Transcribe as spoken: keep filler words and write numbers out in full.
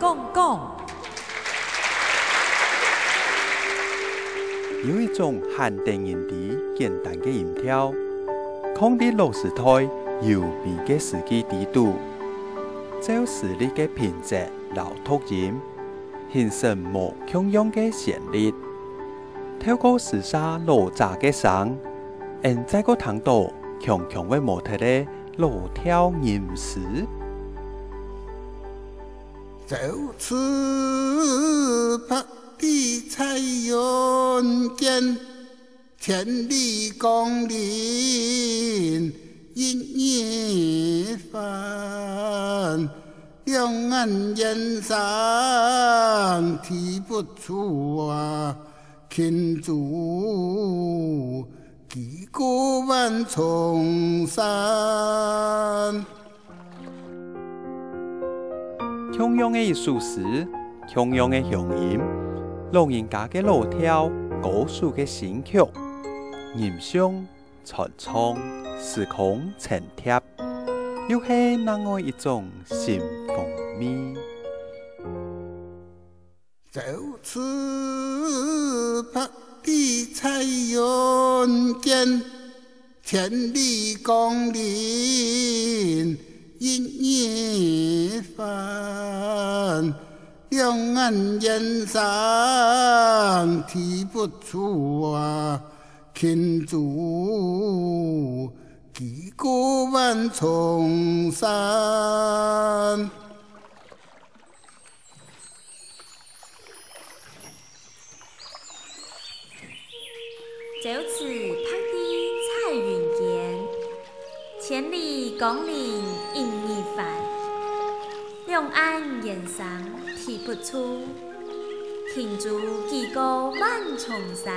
講講。有一種還得人知簡單个音調，囥在老時代優美个詩句底肚，照詩律个平仄摎讀音，形成無共樣个旋律。透過詩社老者个聲，𫣆再過聽到強強會無忒个 老調吟詩。朝辭白帝彩雲間，千里江陵一日還。兩岸猿聲啼不住啊，輕舟 幾過萬重山。共樣个一首詩，共樣个鄉音，老人家个老調，歌手个新曲，吟誦、傳唱，時空層疊，又係另外一種新風味。 朝辭白帝彩雲間，千里江陵一日還。兩岸猿聲啼不住啊，輕舟幾過萬重山。 朝辭白帝彩雲間，千里江陵一日還。兩岸猿聲啼不住，輕舟幾過萬重山。